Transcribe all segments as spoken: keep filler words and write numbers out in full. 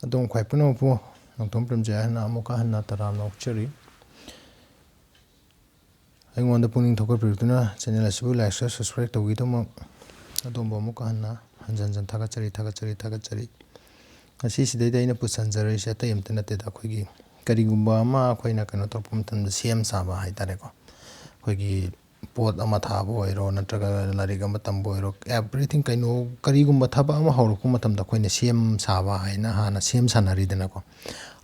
ꯑꯗꯣꯝ ꯈ꯭ꯋꯥꯏ ꯄꯨꯝꯅꯃꯛꯄꯨ ꯅꯣꯡꯊꯣꯝ ꯄ꯭ꯔꯦꯝꯖꯩ ꯍꯥꯏꯅ ꯑꯃꯨꯛꯀ ꯍꯟꯅ ꯇꯔꯥꯝꯅ ꯑꯣꯛꯆꯔꯤ꯫ ꯑꯩꯉꯣꯟꯗ ꯄꯨꯛꯅꯤꯡ ꯊꯧꯒꯠꯄꯤꯔꯛꯇꯨꯅ channel ꯑꯁꯤꯕꯨ like, share, subscribe ꯇꯧꯕꯤꯗꯨꯃꯛ ꯑꯗꯣꯝꯕꯨ ꯑꯃꯨꯛꯀ ꯍꯟꯅ ꯍꯟꯖꯟ ꯍꯟꯖꯟ ꯊꯥꯒꯠꯆꯔꯤ, ꯊꯥꯒꯠꯆꯔꯤ, ꯊꯥꯒꯠꯆꯔꯤ꯫ ꯉꯁꯤꯁꯤꯗꯩꯗ ꯑꯩꯅ ꯄꯨꯁꯟꯖꯔꯛꯏꯁꯦ ꯑꯇꯩ ꯑꯃꯠꯇ ꯅꯠꯇꯦꯗ, ꯑꯩꯈꯣꯏꯒꯤ ꯀꯔꯤꯒꯨꯝꯕ ꯑꯃ ꯑꯩꯈꯣꯏꯅ ꯀꯩꯅꯣ ꯇꯧꯔꯛꯄ ꯃꯇꯝꯗ, ꯁꯦꯝ ꯁꯥꯕ ꯍꯥꯏꯇꯥꯔꯦꯀꯣ, ꯑꯩꯈꯣꯏꯒꯤ ꯄꯣꯠ ꯑꯃ ꯊꯥꯕ ꯑꯣꯏꯔꯣ, ꯅꯠꯇ꯭ꯔꯒ ꯂꯥꯏꯔꯤꯛ ꯑꯃ ꯇꯝꯕ ꯑꯣꯏꯔꯣ, everything, ꯀꯩꯅꯣ, ꯀꯔꯤꯒꯨꯝꯕ ꯊꯕꯛ ꯑꯃ ꯍꯧꯔꯛꯄ ꯃꯇꯝꯗ ꯑꯩꯈꯣꯏꯅ ꯁꯦꯝ ꯁꯥꯕ ꯍꯥꯏꯅ ꯍꯥꯟꯅ ꯁꯦꯝ ꯁꯥꯟꯅꯔꯤꯗꯅꯀꯣ꯫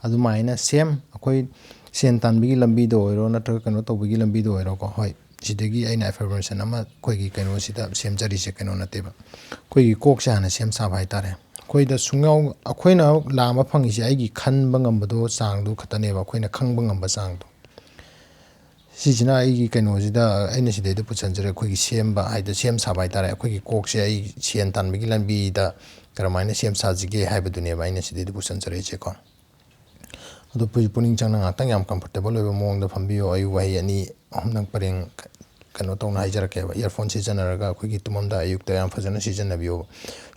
ꯑꯗꯨꯃꯥꯏꯅ ꯁꯦꯝ, ꯑꯩꯈꯣꯏ ꯁꯦꯟ ꯇꯥꯟꯕꯒꯤ ꯂꯝꯕꯤꯗ ꯑꯣꯏꯔꯣ, ꯅꯠꯇ꯭ꯔꯒ ꯀꯩꯅꯣ ꯇꯧꯕꯒꯤ ꯂꯝꯕꯤꯗ ꯑꯣꯏꯔꯣꯀꯣ, ꯍꯣꯏ, ꯁꯤꯗꯒꯤ ꯑꯩꯅ affirmation ꯑꯃ ꯑꯩꯈꯣꯏꯒꯤ ꯀꯩꯅꯣꯁꯤꯗ ꯁꯦꯝꯖꯔꯤꯁꯦ ꯀꯩꯅꯣ ꯅꯠꯇꯦꯕ, ꯑꯩꯈꯣꯏꯒꯤ ꯀꯣꯛꯁꯦ ꯍꯥꯟꯅ ꯁꯦꯝ ꯁꯥꯕ ꯍꯥꯏꯇꯥꯔꯦ꯫ ꯑꯩꯈꯣꯏꯗ ꯁꯨꯡꯌꯥꯎ, ꯑꯩꯈꯣꯏꯅ ꯂꯥꯝꯕ ꯐꯪꯉꯤꯁꯦ ꯑꯩꯒꯤ ꯈꯟꯕ ꯉꯝꯕꯗꯣ, ꯆꯥꯡꯗꯣ ꯈꯛꯇꯅꯦꯕ, ꯑꯩꯈꯣꯏꯅ ꯈꯪꯕ ꯉꯝꯕ ꯆꯥꯡꯗꯣ꯫ ꯁꯤꯁꯤꯅ ꯑꯩꯒꯤ ꯀꯩꯅꯣꯁꯤꯗ, ꯑꯩꯅ ꯁꯤꯗꯩꯗ ꯄꯨꯁꯟꯖꯔꯦ, ꯑꯩꯈꯣꯏꯒꯤ ꯁꯦꯝꯕ ꯍꯥꯏꯗ, ꯁꯦꯝ ꯁꯥꯕ ꯍꯥꯏꯇꯥꯔꯦ꯫ ꯑꯩꯈꯣꯏꯒꯤ ꯀꯣꯛꯁꯦ ꯑꯩ ꯁꯦꯟ ꯇꯥꯟꯕꯒꯤ ꯂꯝꯕꯤꯗ ꯀꯔꯝꯍꯥꯏꯅ ꯁꯦꯝ ꯁꯥꯁꯤꯒꯦ ꯍꯥꯏꯕꯗꯨꯅꯦꯕ ꯑꯩꯅ ꯁꯤꯗꯩꯗ ꯄꯨꯁꯟꯖꯔꯛꯏꯁꯦꯀꯣ꯫ ꯑꯗꯣ ꯄꯨ-, ꯄꯨꯛꯅꯤꯡ ꯆꯪꯅ ꯉꯥꯛꯇꯪ ꯌꯥꯝ comfortable ꯑꯣꯏꯕ ꯃꯑꯣꯡꯗ ꯐꯝꯕꯤꯌꯣ꯫ ꯑꯩ ꯋꯥꯍꯩ ꯑꯅꯤ ꯑꯍꯨꯝꯗꯪ ꯄꯔꯦꯡ ꯀꯩꯅꯣ ꯇꯧꯅ ꯍꯥꯏꯖꯔꯛꯀꯦꯕ꯫ Earphone ꯁꯤꯖꯤꯟꯅꯔꯒ ꯑꯩꯈꯣꯏꯒꯤ ꯇꯨꯝꯃꯝꯗꯥꯏ ꯑꯌꯨꯛꯇ ꯌꯥꯝ ꯐꯖꯅ ꯁꯤꯖꯤꯟꯅꯕꯤꯌꯣꯕ꯫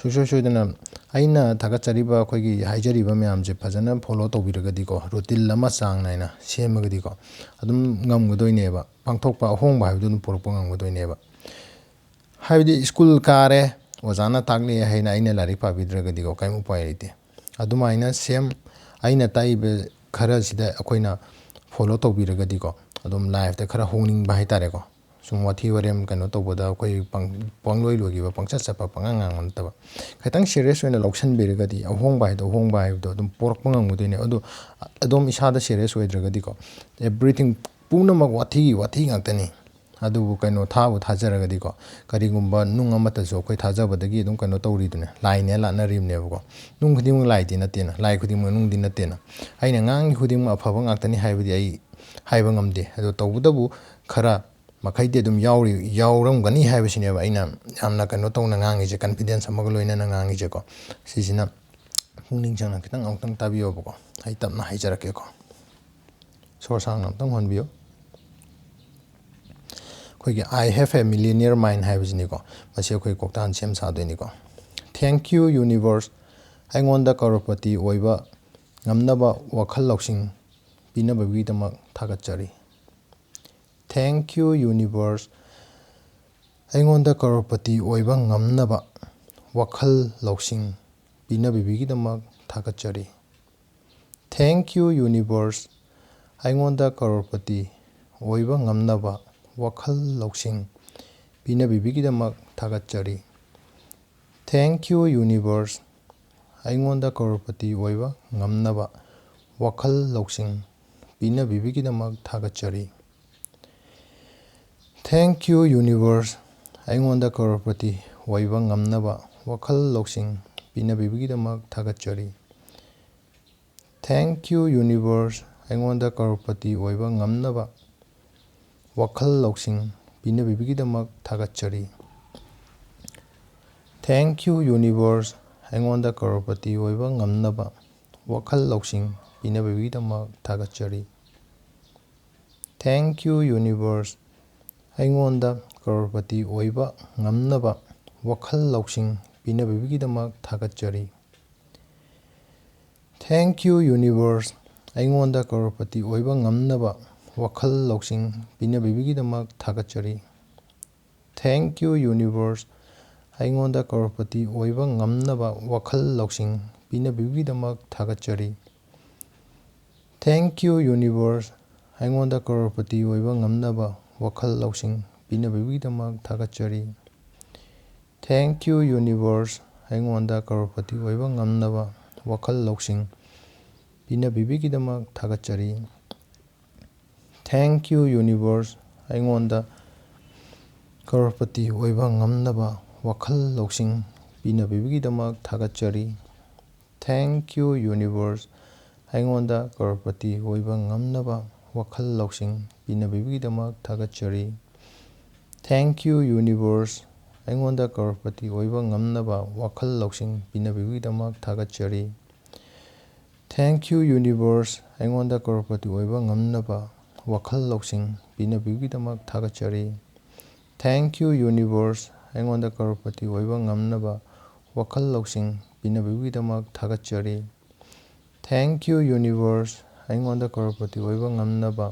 ꯁꯨꯡꯁꯣꯏ ꯁꯣꯏꯗꯅ ꯑꯩꯅ ꯊꯥꯒꯠꯆꯔꯤꯕ, ꯑꯩꯈꯣꯏꯒꯤ ꯍꯥꯏꯖꯔꯤꯕ ꯃꯌꯥꯝꯁꯦ ꯐꯖꯅ follow ꯇꯧꯕꯤꯔꯒꯗꯤꯀꯣ, routine ꯑꯃ ꯆꯥꯡ ꯅꯥꯏꯅ ꯁꯦꯝꯃꯒꯗꯤꯀꯣ, ꯑꯗꯨꯝ ꯉꯝꯒꯗꯣꯏꯅꯦꯕ꯫ ꯄꯥꯡꯊꯣꯛꯄ, ꯑꯍꯣꯡꯕ ꯍꯥꯏꯕꯗꯨ ꯑꯗꯨꯝ ꯄꯨꯔꯛꯄ ꯉꯝꯒꯗꯣꯏꯅꯦꯕ꯫ ꯍꯥꯏꯕꯗꯤ ꯁ꯭ꯀꯨꯜ ꯀꯥꯔꯦ, ꯑꯣꯖꯥꯅ ꯇꯥꯛꯂꯛꯑꯦ ꯍꯥꯏꯅ ꯑꯩꯅ ꯂꯥꯏꯔꯤꯛ ꯄꯥꯕꯤꯗ꯭ꯔꯒꯗꯤꯀꯣ, ꯀꯔꯤꯝ ꯎꯄꯥꯏ ꯂꯩꯇꯦ꯫ ꯑꯗꯨꯃꯥꯏꯅ ꯁꯦꯝ, ꯑꯩꯅ ꯇꯥꯛꯏꯕ ꯈꯔꯁꯤꯗ ꯑꯩꯈꯣꯏꯅ follow ꯇꯧꯕꯤꯔꯒꯗꯤꯀꯣ, ꯑꯗꯨꯝ lifeꯇ ꯈꯔ ꯍꯣꯡꯅꯤꯡꯕ ꯍꯥꯏꯇꯥꯔꯦꯀꯣ꯫ ꯁꯨꯝ ꯋꯥꯊꯤ ꯋꯥꯔꯦꯝ ꯀꯩꯅꯣ ꯇꯧꯕꯗ ꯑꯩꯈꯣꯏ ꯄꯪ-, ꯄꯪꯂꯣꯏ ꯂꯣꯏꯈꯤꯕ, ꯄꯪꯆꯠ ꯆꯠꯄ, ꯄꯪꯉꯥꯡ ꯉꯥꯡꯕ ꯅꯠꯇꯕ, ꯈꯤꯇꯪ serious ꯑꯣꯏꯅ ꯂꯧꯁꯤꯟꯕꯤꯔꯒꯗꯤ ꯑꯍꯣꯡꯕ ꯍꯥꯏꯗꯣ, ꯑꯍꯣꯡꯕ ꯍꯥꯏꯕꯗꯣ ꯑꯗꯨꯝ ꯄꯣꯔꯛꯄ ꯉꯝꯒꯗꯣꯏꯅꯦ꯫ ꯑꯗꯣ ꯑꯗꯣꯝ ꯏꯁꯥꯗ serious ꯑꯣꯏꯗ꯭ꯔꯒꯗꯤꯀꯣ, everything ꯄꯨꯝꯅꯃꯛ ꯋꯥꯊꯤꯒꯤ ꯋꯥꯊꯤ ꯉꯥꯛꯇꯅꯤ꯫ ꯑꯗꯨꯕꯨ ꯀꯩꯅꯣ, ꯊꯥꯕꯨ ꯊꯥꯖꯔꯒꯗꯤꯀꯣ, ꯀꯔꯤꯒꯨꯝꯕ ꯅꯨꯡ ꯑꯃꯠꯇꯁꯨ ꯑꯩꯈꯣꯏ ꯊꯥꯖꯕꯗꯒꯤ ꯑꯗꯨꯝ ꯀꯩꯅꯣ ꯇꯧꯔꯤꯗꯨꯅꯦ, ꯂꯥꯏꯅꯦ ꯂꯥꯠꯅꯔꯤꯕꯅꯦꯕꯀꯣ꯫ ꯅꯨꯡ ꯈꯨꯗꯤꯡꯃꯛ ꯂꯥꯏꯗꯤ ꯅꯠꯇꯦꯅ, ꯂꯥꯏ ꯈꯨꯗꯤꯡꯃꯛ ꯅꯨꯡꯗꯤ ꯅꯠꯇꯦꯅ꯫ ꯑꯩꯅ ꯉꯥꯡꯉꯤ ꯈꯨꯗꯤꯡꯃꯛ ꯑꯐꯕ ꯉꯥꯛꯇꯅꯤ ꯍꯥꯏꯕꯗꯤ ꯑꯩ ꯍꯥꯏꯕ ꯉꯝꯗꯦ꯫ ꯑꯗꯣ ꯇꯧꯕꯇꯕꯨ ꯈꯔ ꯃꯈꯩꯗꯤ ꯑꯗꯨꯝ ꯌꯥꯎꯔꯤ, ꯌꯥꯎꯔꯝꯒꯅꯤ ꯍꯥꯏꯕꯁꯤꯅꯦꯕ ꯑꯩꯅ ꯌꯥꯝꯅ ꯀꯩꯅꯣ ꯇꯧꯅ ꯉꯥꯡꯉꯤꯁꯦ, confidence ꯑꯃꯒ ꯂꯣꯏꯅꯅ ꯉꯥꯡꯉꯤꯁꯦꯀꯣ꯫ ꯁꯤꯁꯤꯅ ꯄꯨꯛꯅꯤꯡ ꯆꯪꯅ ꯈꯤꯇꯪ ꯑꯃꯨꯛꯇꯪ ꯇꯥꯕꯤꯌꯣꯕꯀꯣ꯫ ꯑꯩ ꯇꯞꯅ ꯍꯥꯏꯖꯔꯛꯀꯦꯀꯣ꯫ ꯁꯣꯔ ꯁꯥꯡꯅ ꯑꯃꯨꯛꯇꯪ ꯍꯣꯟꯕꯤꯌꯨ꯫ ꯑꯩꯈꯣꯏꯒꯤ "I have a millionaire mind" ꯍꯥꯏꯕꯁꯤꯅꯤꯀꯣ꯫ ꯃꯁꯤ ꯑꯩꯈꯣꯏ ꯀꯣꯛꯇꯥꯟ ꯁꯦꯝ ꯁꯥꯗꯣꯏꯅꯤꯀꯣ꯫ "Thank you, universe, ꯑꯩꯉꯣꯟꯗ ꯀꯔꯣꯔꯄꯇꯤ ꯑꯣꯏꯕ ꯉꯝꯅꯕ ꯋꯥꯈꯜ ꯂꯧꯁꯤꯡ ꯄꯤꯅꯕꯤꯕꯒꯤꯗꯃꯛ ꯊꯥꯒꯠꯆꯔꯤ꯫ Thank you, universe꯫ ꯑꯩꯉꯣꯟꯗ ꯀꯔꯣꯔꯄꯇꯤ ꯑꯣꯏꯕ ꯉꯝꯅꯕ ꯋꯥꯈꯜ ꯂꯧꯁꯤꯡ ꯄꯤꯅꯕꯤꯕꯒꯤꯗꯃꯛ ꯊꯥꯒꯠꯆꯔꯤ꯫ Thank you, universe꯫ ꯑꯩꯉꯣꯟꯗ ꯀꯔꯣꯔꯄꯇꯤ ꯑꯣꯏꯕ ꯉꯝꯅꯕ ꯋꯥꯈꯜ ꯂꯧꯁꯤꯡ ꯄꯤꯅꯕꯤꯕꯒꯤꯗꯃꯛ ꯊꯥꯒꯠꯆꯔꯤ꯫ Thank you, universe꯫ ꯑꯩꯉꯣꯟꯗ ꯀꯔꯣꯔꯄꯇꯤ ꯑꯣꯏꯕ ꯉꯝꯅꯕ ꯋꯥꯈꯜ ꯂꯧꯁꯤꯡ ꯄꯤꯅꯕꯤꯕꯒꯤꯗꯃꯛ ꯊꯥꯒꯠꯆꯔꯤ꯫ Thank you, universe꯫ ꯑꯩꯉꯣꯟꯗ ꯀꯔꯣꯔꯄꯇꯤ ꯑꯣꯏꯕ ꯉꯝꯅꯕ ꯋꯥꯈꯜ ꯂꯧꯁꯤꯡ ꯄꯤꯅꯕꯤꯕꯒꯤꯗꯃꯛ ꯊꯥꯒꯠꯆꯔꯤ꯫ Thank you, universe꯫ ꯑꯩꯉꯣꯟꯗ ꯀꯔꯣꯔꯄꯇꯤ ꯑꯣꯏꯕ ꯉꯝꯅꯕ ꯋꯥꯈꯜ ꯂꯧꯁꯤꯡ ꯄꯤꯅꯕꯤꯕꯒꯤꯗꯃꯛ ꯊꯥꯒꯠꯆꯔꯤ꯫ Thank you, universe꯫ ꯑꯩꯉꯣꯟꯗ ꯀꯔꯣꯔꯄꯇꯤ ꯑꯣꯏꯕ ꯉꯝꯅꯕ ꯋꯥꯈꯜ ꯂꯧꯁꯤꯡ ꯄꯤꯅꯕꯤꯕꯒꯤꯗꯃꯛ ꯊꯥꯒꯠꯆꯔꯤ꯫ Thank you, universe꯫ ꯑꯩꯉꯣꯟꯗ ꯀꯔꯣꯔꯄꯇꯤ ꯑꯣꯏꯕ ꯉꯝꯅꯕ ꯋꯥꯈꯜ ꯂꯧꯁꯤꯡ ꯄꯤꯅꯕꯤꯕꯒꯤꯗꯃꯛ ꯊꯥꯒꯠꯆꯔꯤ꯫ Thank you, universe꯫ ꯑꯩꯉꯣꯟꯗ ꯀꯔꯣꯔꯄꯇꯤ ꯑꯣꯏꯕ ꯉꯝꯅꯕ ꯋꯥꯈꯜ ꯂꯧꯁꯤꯡ ꯄꯤꯅꯕꯤꯕꯒꯤꯗꯃꯛ ꯊꯥꯒꯠꯆꯔꯤ꯫ Thank you, universe꯫ ꯑꯩꯉꯣꯟꯗ ꯀꯔꯣꯔꯄꯇꯤ ꯑꯣꯏꯕ ꯉꯝꯅꯕ ꯋꯥꯈꯜ ꯂꯧꯁꯤꯡ ꯄꯤꯅꯕꯤꯕꯒꯤꯗꯃꯛ ꯊꯥꯒꯠꯆꯔꯤ꯫ Thank you, universe꯫ ꯑꯩꯉꯣꯟꯗ ꯀꯔꯣꯔꯄꯇꯤ ꯑꯣꯏꯕ ꯉꯝꯅꯕ ꯋꯥꯈꯜ ꯂꯧꯁꯤꯡ ꯄꯤꯅꯕꯤꯕꯒꯤꯗꯃꯛ ꯊꯥꯒꯠꯆꯔꯤ꯫ Thank you, universe꯫ ꯑꯩꯉꯣꯟꯗ ꯀꯔꯣꯔꯄꯇꯤ ꯑꯣꯏꯕ ꯉꯝꯅꯕ ꯋꯥꯈꯜ ꯂꯧꯁꯤꯡ ꯄꯤꯅꯕꯤꯕꯒꯤꯗꯃꯛ ꯊꯥꯒꯠꯆꯔꯤ꯫ Thank you, universe꯫ ꯑꯩꯉꯣꯟꯗ ꯀꯔꯣꯔꯄꯇꯤ ꯑꯣꯏꯕ ꯉꯝꯅꯕ ꯋꯥꯈꯜ ꯂꯧꯁꯤꯡ ꯄꯤꯅꯕꯤꯕꯒꯤꯗꯃꯛ ꯊꯥꯒꯠꯆꯔꯤ꯫ Thank you, universe꯫ ꯑꯩꯉꯣꯟꯗ ꯀꯔꯣꯔꯄꯇꯤ ꯑꯣꯏꯕ ꯉꯝꯅꯕ ꯋꯥꯈꯜ ꯂꯧꯁꯤꯡ ꯄꯤꯅꯕꯤꯕꯒꯤꯗꯃꯛ ꯊꯥꯒꯠꯆꯔꯤ꯫ Thank you, universe꯫ ꯑꯩꯉꯣꯟꯗ ꯀꯔꯣꯔꯄꯇꯤ ꯑꯣꯏꯕ ꯉꯝꯅꯕ ꯋꯥꯈꯜ ꯂꯧꯁꯤꯡ ꯄꯤꯅꯕꯤꯕꯒꯤꯗꯃꯛ ꯊꯥꯒꯠꯆꯔꯤ꯫ Thank you, universe꯫ ꯑꯩꯉꯣꯟꯗ ꯀꯔꯣꯔꯄꯇꯤ ꯑꯣꯏꯕ ꯉꯝꯅꯕ ꯋꯥꯈꯜ ꯂꯧꯁꯤꯡ ꯄꯤꯅꯕꯤꯕꯒꯤꯗꯃꯛ ꯊꯥꯒꯠꯆꯔꯤ꯫ Thank you, universe꯫ ꯑꯩꯉꯣꯟꯗ ꯀꯔꯣꯔꯄꯇꯤ ꯑꯣꯏꯕ ꯉꯝꯅꯕ ꯋꯥꯈꯜ ꯂꯧꯁꯤꯡ ꯄꯤꯅꯕꯤꯕꯒꯤꯗꯃꯛ ꯊꯥꯒꯠꯆꯔꯤ꯫ Thank you, universe, ꯑꯩꯉꯣꯟꯗ ꯀꯔꯣꯔꯄꯇꯤ ꯑꯣꯏꯕ ꯉꯝꯅꯕ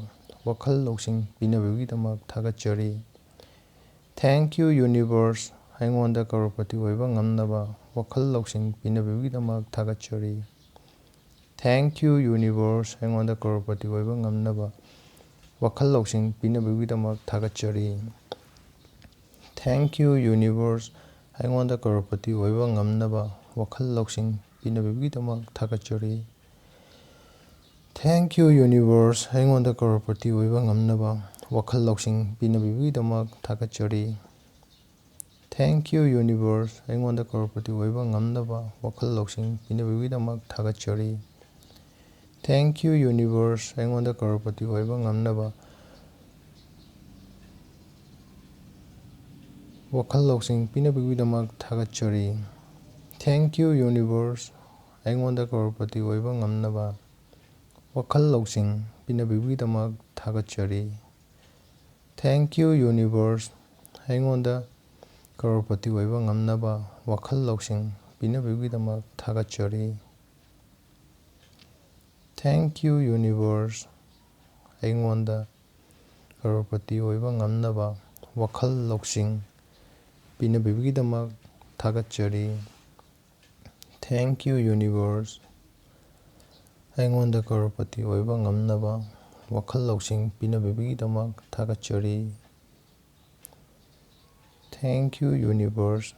ꯋꯥꯈꯜ ꯂꯧꯁꯤꯡ ꯄꯤꯅꯕꯤꯕꯒꯤꯗꯃꯛ ꯊꯥꯒꯠꯆꯔꯤ꯫ Thank you, universe, ꯑꯩꯉꯣꯟꯗ ꯀꯔꯣꯔꯄꯇꯤ ꯑꯣꯏꯕ ꯉꯝꯅꯕ ꯋꯥꯈꯜ ꯂꯧꯁꯤꯡ ꯄꯤꯅꯕꯤꯕꯒꯤꯗꯃꯛ ꯊꯥꯒꯠꯆꯔꯤ꯫ Thank you, universe, ꯑꯩꯉꯣꯟꯗ ꯀꯔꯣꯔꯄꯇꯤ ꯑꯣꯏꯕ ꯉꯝꯅꯕ ꯋꯥꯈꯜ ꯂꯧꯁꯤꯡ ꯄꯤꯅꯕꯤꯕꯒꯤꯗꯃꯛ ꯊꯥꯒꯠꯆꯔꯤ꯫ Thank you, universe, ꯑꯩꯉꯣꯟꯗ ꯀꯔꯣꯔꯄꯇꯤ ꯑꯣꯏꯕ ꯉꯝꯅꯕ ꯋꯥꯈꯜ ꯂꯧꯁꯤꯡ ꯄꯤꯅꯕꯤꯕꯒꯤꯗꯃꯛ ꯊꯥꯒꯠꯆꯔꯤ꯫ Thank you, universe, ꯑꯩꯉꯣꯟꯗ ꯀꯔꯣꯔꯄꯇꯤ ꯑꯣꯏꯕ ꯉꯝꯅꯕ ꯋꯥꯈꯜ ꯂꯧꯁꯤꯡ ꯄꯤꯅꯕꯤꯕꯒꯤꯗꯃꯛ ꯊꯥꯒꯠꯆꯔꯤ꯫ Thank you, universe, ꯑꯩꯉꯣꯟꯗ ꯀꯔꯣꯔꯄꯇꯤ ꯑꯣꯏꯕ ꯉꯝꯅꯕ ꯋꯥꯈꯜ ꯂꯧꯁꯤꯡ ꯄꯤꯅꯕꯤꯕꯒꯤꯗꯃꯛ ꯊꯥꯒꯠꯆꯔꯤ꯫ Thank you, universe, ꯑꯩꯉꯣꯟꯗ ꯀꯔꯣꯔꯄꯇꯤ ꯑꯣꯏꯕ ꯉꯝꯅꯕ ꯋꯥꯈꯜ ꯂꯧꯁꯤꯡ ꯄꯤꯅꯕꯤꯕꯒꯤꯗꯃꯛ ꯊꯥꯒꯠꯆꯔꯤ꯫ Thank you, universe, ꯑꯩꯉꯣꯟꯗ ꯀꯔꯣꯔꯄꯇꯤ ꯑꯣꯏꯕ ꯉꯝꯅꯕ ꯋꯥꯈꯜ ꯂꯧꯁꯤꯡ ꯄꯤꯅꯕꯤꯕꯒꯤꯗꯃꯛ ꯊꯥꯒꯠꯆꯔꯤ꯫ Thank you, universe, ꯑꯩꯉꯣꯟꯗ ꯀꯔꯣꯔꯄꯇꯤ ꯑꯣꯏꯕ ꯉꯝꯅꯕ ꯋꯥꯈꯜ ꯂꯧꯁꯤꯡ ꯄꯤꯅꯕꯤꯕꯒꯤꯗꯃꯛ ꯊꯥꯒꯠꯆꯔꯤ꯫ Thank you, universe, ꯑꯩꯉꯣꯟꯗ ꯀꯔꯣꯔꯄꯇꯤ ꯑꯣꯏꯕ ꯉꯝꯅꯕ ꯋꯥꯈꯜ ꯂꯧꯁꯤꯡ ꯄꯤꯅꯕꯤꯕꯒꯤꯗꯃꯛ ꯊꯥꯒꯠꯆꯔꯤ꯫ Thank you, universe, ꯑꯩꯉꯣꯟꯗ ꯀꯔꯣꯔꯄꯇꯤ ꯑꯣꯏꯕ ꯉꯝꯅꯕ ꯋꯥꯈꯜ ꯂꯧꯁꯤꯡ ꯄꯤꯅꯕꯤꯕꯒꯤꯗꯃꯛ ꯊꯥꯒꯠꯆꯔꯤ꯫ Thank you, universe,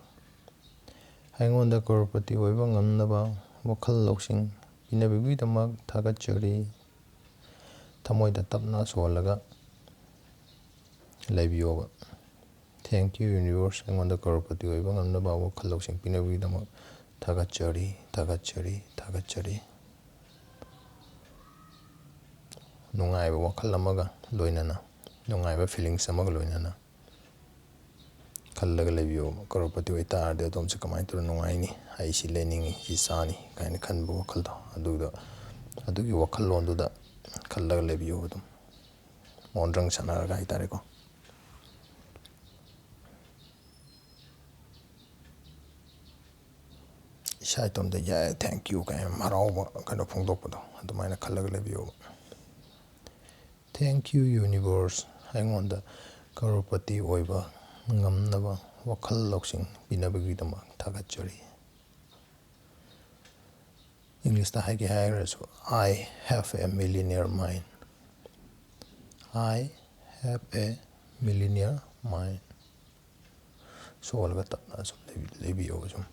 ꯑꯩꯉꯣꯟꯗ ꯀꯔꯣꯔꯄꯇꯤ ꯑꯣꯏꯕ ꯉꯝꯅꯕ ꯋꯥꯈꯜ ꯂꯧꯁꯤꯡ ꯄꯤꯅꯕꯤꯕꯒꯤꯗꯃꯛ ꯊꯥꯒꯠꯆꯔꯤ꯫ ꯊꯃꯣꯏꯗ ꯇꯞꯅ ꯁꯣꯍꯜꯂꯒ ꯂꯩꯕꯤꯌꯣꯕ꯫ Thank you, universe, ꯑꯩꯉꯣꯟꯗ ꯀꯔꯣꯔꯄꯇꯤ ꯑꯣꯏꯕ ꯉꯝꯅꯕ ꯋꯥꯈꯜ ꯂꯧꯁꯤꯡ ꯄꯤꯅꯕꯒꯤꯗꯃꯛ ꯊꯥꯒꯠꯆꯔꯤ, ꯊꯥꯒꯠꯆꯔꯤ, ꯊꯥꯒꯠꯆꯔꯤ꯫ ꯅꯨꯡꯉꯥꯏꯕ ꯋꯥꯈꯜ ꯑꯃꯒ ꯂꯣꯏꯅꯅ, ꯅꯨꯡꯉꯥꯏꯕ feelings ꯑꯃꯒ ꯂꯣꯏꯅꯅ ꯈꯜꯂꯒ ꯂꯩꯕꯤꯌꯣꯕ꯫ ꯀꯔꯣꯔꯄꯇꯤ ꯑꯣꯏꯇꯥꯔꯗꯤ ꯑꯗꯣꯝꯁꯦ ꯀꯃꯥꯏꯅ ꯇꯧꯔ ꯅꯨꯡꯉꯥꯏꯅꯤ, ꯑꯩ ꯁꯤ ꯂꯩꯅꯤꯡꯉꯤ, ꯁꯤ ꯆꯥꯅꯤ ꯀꯥꯏꯅ ꯈꯟꯕ ꯋꯥꯈꯜꯗꯣ, ꯑꯗꯨꯗ, ꯑꯗꯨꯒꯤ ꯋꯥꯈꯜꯂꯣꯟꯗꯨꯗ ꯈꯜꯂꯒ ꯂꯩꯕꯤꯌꯣꯕ꯫ ꯑꯗꯨꯝ ꯃꯣꯟꯗ꯭ꯔꯪ ꯁꯥꯟꯅꯔꯒ ꯍꯥꯏꯇꯥꯔꯦꯀꯣ꯫ ꯏꯁꯥ ꯏꯇꯣꯝꯇ "ꯌꯥꯏ, thank you" ꯀꯥꯏꯅ ꯍꯔꯥꯎꯕ ꯀꯩꯅꯣ ꯐꯣꯡꯗꯣꯛꯄꯗꯣ, ꯑꯗꯨꯃꯥꯏꯅ ꯈꯜꯂꯒ ꯂꯩꯕꯤꯌꯣꯕ꯫ "Thank you, universe, ꯑꯩꯉꯣꯟꯗ ꯀꯔꯣꯔꯄꯇꯤ ꯑꯣꯏꯕ ꯉꯝꯅꯕ ꯋꯥꯈꯜ ꯂꯧꯁꯤꯡ ꯄꯤꯅꯕꯒꯤꯗꯃꯛ ꯊꯥꯒꯠꯆꯔꯤ"꯫ ꯏꯪꯂꯤꯁꯇ ꯍꯥꯏꯒꯦ ꯍꯥꯏꯔꯁꯨ, "I have a millionaire mind, I have a millionaire mind"꯫ ꯁꯣꯜꯂꯒ ꯇꯞꯅ ꯁꯨꯝ ꯂꯩꯕꯤ-, ꯂꯩꯕꯤꯌꯣꯕ ꯁꯨꯝ꯫